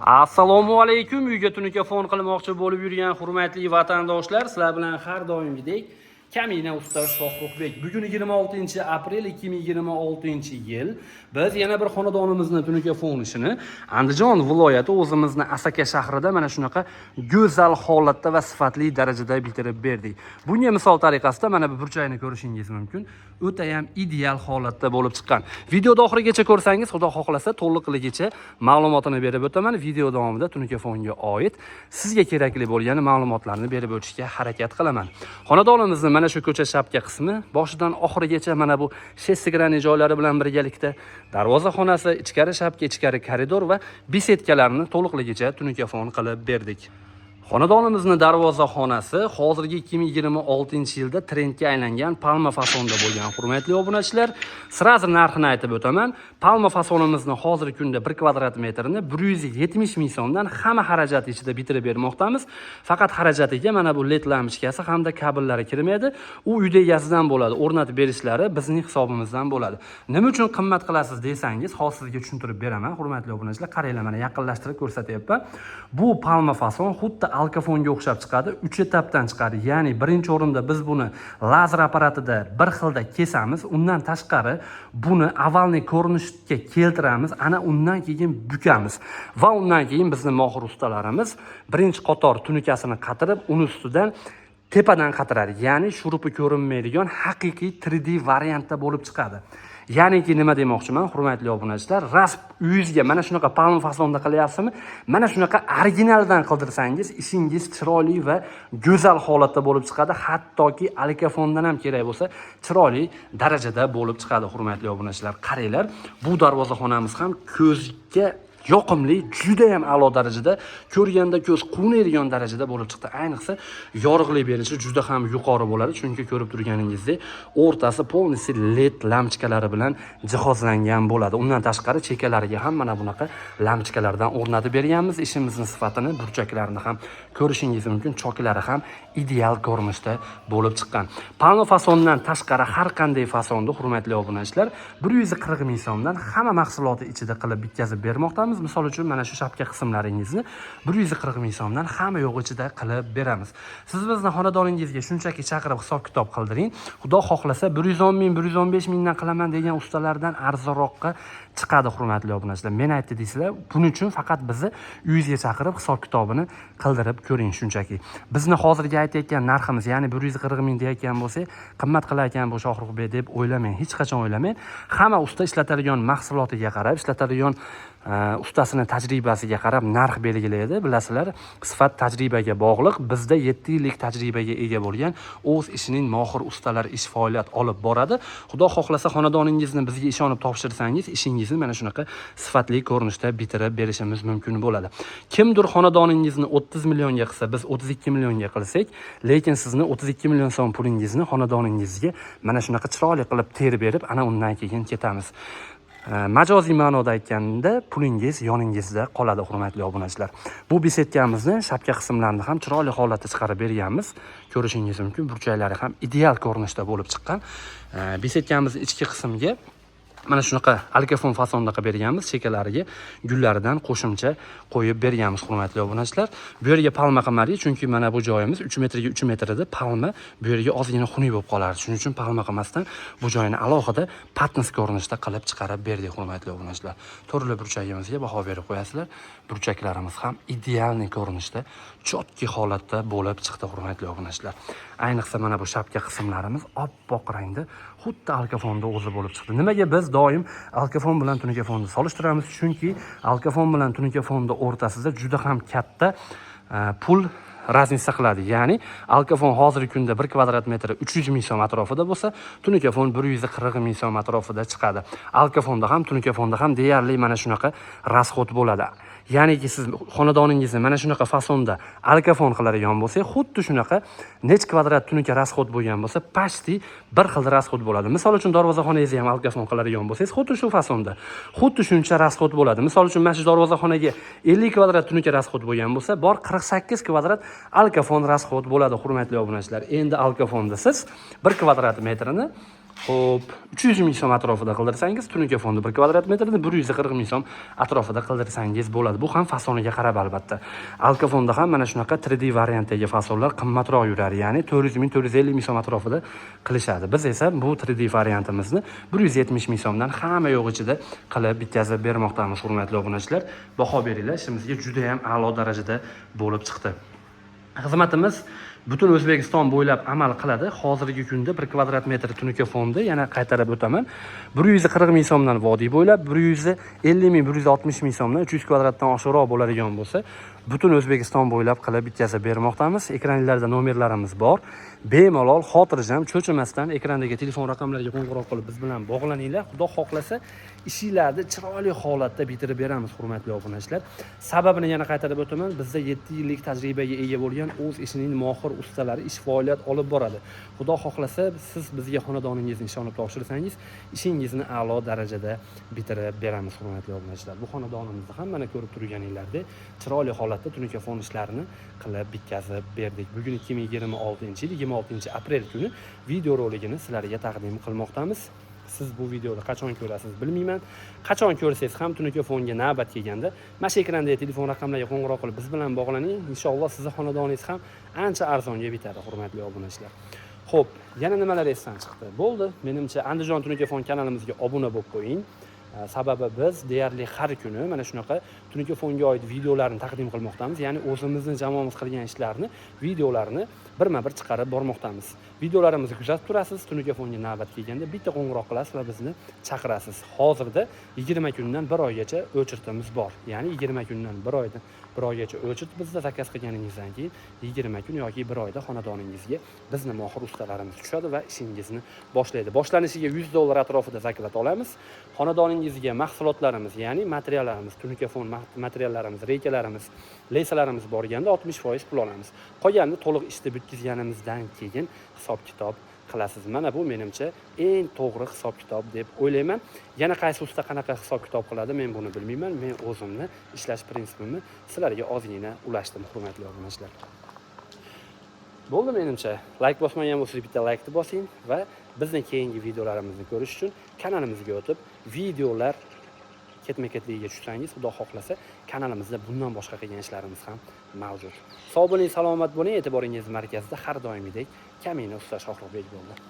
Assalomu alaykum. Uyga tunuka fon qilmoqchi bo'lib yurgan hurmatli vatandoshlar, sizlar bilan har doimgidek kamina usta Shohruxbek. Bugun 26 aprel 2026 yil. Biz yana bir xonadonimizni tunuka fon ishini Andijon viloyati, o'zimizni Asaka shahrida mana shunaqa go'zal holatda va sifatli darajada bitirib berdik. Bunga misol tariqasida mana bu burchakni ko'rishingiz mumkin. O'tayam ideal holatda bo'lib chiqqan. Videoda oxirigacha ko'rsangiz, Xudo xohlasa, to'liqligicha ma'lumotini berib o'taman. Video davomida tunuka fonga oid sizga kerakli bo'lgan ma'lumotlarni berib o'tishga harakat qilaman. Xonadonimizni mana shu ko'cha shapka qismi boshidan oxirigacha mana bu шестигранный joylari bilan birgalikda darvoza xonasi, ichkari shapka, ichkari koridor va беседка larni to'liqligicha tunuka fon qilib berdik. Xonadonimizni darvoza xonasi hozirgi 2026 yilda trendga aylangan palma fasonda bo'lgan, hurmatli obunachilar. Сразу narxini aytib o'taman. Palma fasonimizni hozirgi kunda 1 kvadrat metrini 170 ming so'mdan hamma xarajati ichida bitirib bermoqdamiz. Faqat xarajatiga mana bu LED lampochkasi hamda kabellari kirmaydi. U uyda egasidan bo'ladi. O'rnatib berishlari bizning hisobimizdan bo'ladi. Nima uchun qimmat qilasiz desangiz, hozir sizga tushuntirib beraman, hurmatli obunachilar. Qaranglar, mana yaqinlashtirib ko'rsatyapman. Bu palma fason xuddi alkafonga o'xshab chiqadi. 3 etapdan chiqadi. Ya'ni birinchi o'rinda biz buni lazer apparatida bir xilda kesamiz. Undan tashqari buni овальный ko'rinishga keltiramiz. Ana undan keyin bukamiz. Va undan keyin bizni mohir ustalarimiz birinchi qator tunukasini qatirib, uni ustidan tepadan qatiradi. Ya'ni shurupi ko'rinmaydigan haqiqiy 3D variantda bo'lib chiqadi. Ya'niki nima demoqchiman, hurmatli obunachilar, rasm uyingizga mana shunaqa palma fasonda qilyapsizmi? Mana shunaqa originaldan qildirsangiz, ishingiz chiroyli va go'zal holatda bo'lib chiqadi. Hattoki alkafondan ham kerak bo'lsa, chiroyli darajada bo'lib chiqadi, hurmatli obunachilar. Qaranglar, bu darvozaxonamiz ham ko'zga yoqimli, juda ham a'lo darajada, ko'rganda ko'z quvnaydigan darajada bo'lib chiqdi. Ayniqsa yorug'lik berishi juda ham yuqori bo'ladi, chunki ko'rib turganingizdek, o'rtasi полностью LED lampochkalari bilan jihozlangan bo'ladi. Undan tashqari chekkalariga ham mana bunaqa lampochkalardan o'rnatib berganmiz. Ishimizni sifatini, burchaklarini ham ko'rishingiz mumkin, choklari ham ideal ko'rinishda bo'lib chiqqan. Palma fasondan tashqari har qanday fasonda, hurmatli obunachilar, 140 ming so'mdan hamma mahsuloti ichida qilib bitkazib bermoqdamiz. Misol uchun, mana shu shapka qismlaringizni 140 ming so'mdan hamma yo'q ichida qilib beramiz. Siz bizni xonadoningizga shunchaki chaqirib, hisob kitob qildiring. Xudo xohlasa, 110 ming, 115 mingdan qilaman degan ustalardan arzonroqqa chiqadi, hurmatli obunachilar. Men aytdi deysizlar, buning uchun faqat bizni uyingizga chaqirib, hisob kitobini qildirib ko'ring shunchaki. Bizni hozirgi aytayotgan narximiz, ya'ni 140 ming deyotgan bo'lsak, qimmat qilar ekan bu Shohruxbek deb o'ylamang, hech qachon o'ylamang. Hamma usta ishlatadigan mahsulotiga qarab, ishlatadigan ustasini tajribasiga qarab narx belgilaydi. Bilasizlar, sifat tajribaga bog'liq. Bizda 7 yillik tajribaga ega bo'lgan o'z ishining mohir ustalari ish faoliyat olib boradi. Xudo xohlasa, xonadoningizni bizga ishonib topshirsangiz, ishingizni mana shunaqa sifatli ko'rinishda bitirib berishimiz mumkin bo'ladi. Kimdir xonadoningizni 30 millionga qilsa, biz 32 millionga qilsak, lekin sizni 32 million so'm pulingizni xonadoningizga mana shunaqa chiroyli qilib terib berib, ana undan keyin ketamiz. Majoziy ma'noda aytganda, pulingiz yoningizda qoladi, hurmatli obunachilar. Bu беседка mizni shapka qismlarini ham chiroyli holatda chiqarib berganmiz. Ko'rishingiz mumkin, burchaklari ham ideal ko'rinishda bo'lib chiqqan. Беседка mizni ichki qismiga mana shunaqa alkafon fasonda qilib berganmiz, chekkalariga gullaridan qo'shimcha qo'yib berganmiz, hurmatli obunachilar. Bu yerga palma qilmadik, chunki mana bu joyimiz 3 metrga 3 metr edi. Palma bu yerga ozgina xunuk bo'lib qolardi. Shuning uchun palma qilmasdan bu joyini alohida patnis ko'rinishda qilib chiqarib berdik, hurmatli obunachilar. To'rtli burchagimizga baho berib qo'yasizlar. Burchaklarimiz ham идеальный ko'rinishda, чёткий holatda bo'lib chiqdi, hurmatli obunachilar. Ayniqsa mana bu shapka qismlarimiz oppoq rangda, xuddi alkafonda o'zi bo'lib chiqdi. Nimaga biz doim alkafon bilan tunukafonni solishtiramiz? Chunki alkafon bilan tunukafonni o'rtasida juda ham katta pul разница qiladi. Ya'ni alkafon hozirgi kunda 1 kvadrat metri 300 ming so'm atrofida bo'lsa, tunukafon 140 ming so'm atrofida chiqadi. Alkafonda ham, tunukafonda ham deyarli mana shunaqa расход bo'ladi. Ya'niki siz xonadoningizni mana shunaqa fasonda alkafon qiladigan bo'lsak, xuddi shunaqa nech kvadrat tunuka расход bo'lgan bo'lsa, почти bir xil расход bo'ladi. Misol uchun, darvozaxonangizni ham alkafon qiladigan bo'lsangiz, xuddi shu fasonda, xuddi shuncha расход bo'ladi. Misol uchun, mana shu darvozaxonaga 50 kvadrat tunuka расход bo'lgan bo'lsa, bor 48 kvadrat alkafon расход bo'ladi, hurmatli obunachilar. Endi alkafonda siz 1 kvadrat metrini Xo'p, 300 ming so'm atrofida qildirsangiz, tunuka fondi 1 kvadrat metrni 140 ming so'm atrofida qildirsangiz bo'ladi. Bu ham fasoniga qarab albatta. Alkafonda ham mana shunaqa 3D variantdagi fasonlar qimmatroq yuradi, ya'ni 400 ming, 450 ming so'm atrofida qilishadi. Biz esa bu 3D variantimizni 170 ming so'mdan hamma yo'q ichida qilib bitkazib bermoqdamiz, hurmatli obunachilar. Baho beringlar, ishimizga juda ham a'lo darajada bo'lib chiqdi. Xizmatimiz butun O'zbekiston bo'ylab amal qiladi. Hozirgi kunda 1 kvadrat metr tunuka fondi, yana qaytarib o'taman, 140 ming so'mdan vodiy bo'ylab, 150 ming, 160 ming so'mdan 300 kvadratdan oshiqroq bo'ladigan bo'lsa, butun O'zbekiston bo'ylab qilib bitkazib bermoqdamiz. Ekranlarda nomerlarimiz bor. Bemalol, xotirjam, cho'chimasdan ekrandagi telefon raqamlariga qo'ng'iroq qilib biz bilan bog'laninglar. Xudo xohlasa, ishinglarni chiroyli holatda bitirib beramiz, hurmatli obunachilar. Sababini yana qaytarib o'taman. Bizda 7 yillik tajribaga ega bo'lgan o'z ishining mohir ustalari ish faoliyat olib boradi. Xudo xohlasa, siz bizga xonadoningizni ishonib topshirsangiz, ishingizni a'lo darajada bitirib beramiz, hurmatli obunachilar. Bu xonadonimizni ham mana ko'rib turganinglardek chiroyli holatda tunuka fon ishlarini qilib bitkazib berdik. Bugun 2026-yil 26-aprel kuni videoroligini sizlarga taqdim qilmoqdamiz. Siz bu videoni qachon ko'rasiz bilmayman. Qachon ko'rsangiz ham tunuka fonga navbat kelganda mana shu ekrandagi telefon raqamlariga qo'ng'iroq qilib biz bilan bog'laning. Inshaalloh sizni xonadoningiz ham ancha arzonga bitadi, hurmatli obunachilar. Xo'p, yana nimalar esdan chiqdi? Bo'ldi. Menimcha Andijon tunuka fon kanalimizga obuna bo'lib qo'ying. Sababi biz deyarli har kuni mana shunaqa tunuka fonga oid videolarni taqdim qilmoqdamiz. Ya'ni o'zimizni jamoamiz qilgan ishlarni, videolarni birma-bir chiqarib bormoqdamiz. Videolarimizni kuzatib turasiz, tunuka fonga navbat kelganda bitta qo'ng'iroq qilasiz va bizni chaqirasiz. Hozirda 20 kundan 1 oygacha очередь imiz bor. Ya'ni 20 kundan 1 oydan 1 oygacha очередь bizda заказ qilganingizdan keyin 20 kun yoki 1 oyda xonadoningizga bizni mohir ustalarimiz tushadi va ishingizni boshlaydi. Boshlanishiga 100 dollar atrofida заклад olamiz. Xonadoningizga mahsulotlarimiz, ya'ni materiallarimiz, tunuka fon materiallarimiz, reykalarimiz, lesalarimiz borganda 60% pul olamiz. Qolganini to'liq ishni bitkazganimizdan keyin hisob-kitob qilasiz. Mana bu menimcha eng to'g'ri hisob-kitob deb o'ylayman. Yana qaysi usta qanaqa hisob-kitob qiladi, men buni bilmayman. Men o'zimni ishlash prinsipimni sizlarga ozgina ulashdim, hurmatli obunachilar. Bo'ldi menimcha. Like bosmagan bo'lsangiz bitta laykni bosing va bizni keyingi videolarimizni ko'rish uchun kanalimizga o'tib, videolar ketma-ketligiga tushsangiz, Xudo xohlasa, kanalimizda bundan boshqa qilgan ishlarimiz ham mavjud. Sog' bo'ling, salomat bo'ling. E'tiboringiz markazida har doimgidek kamina usta Shohruxbek bo'ldi.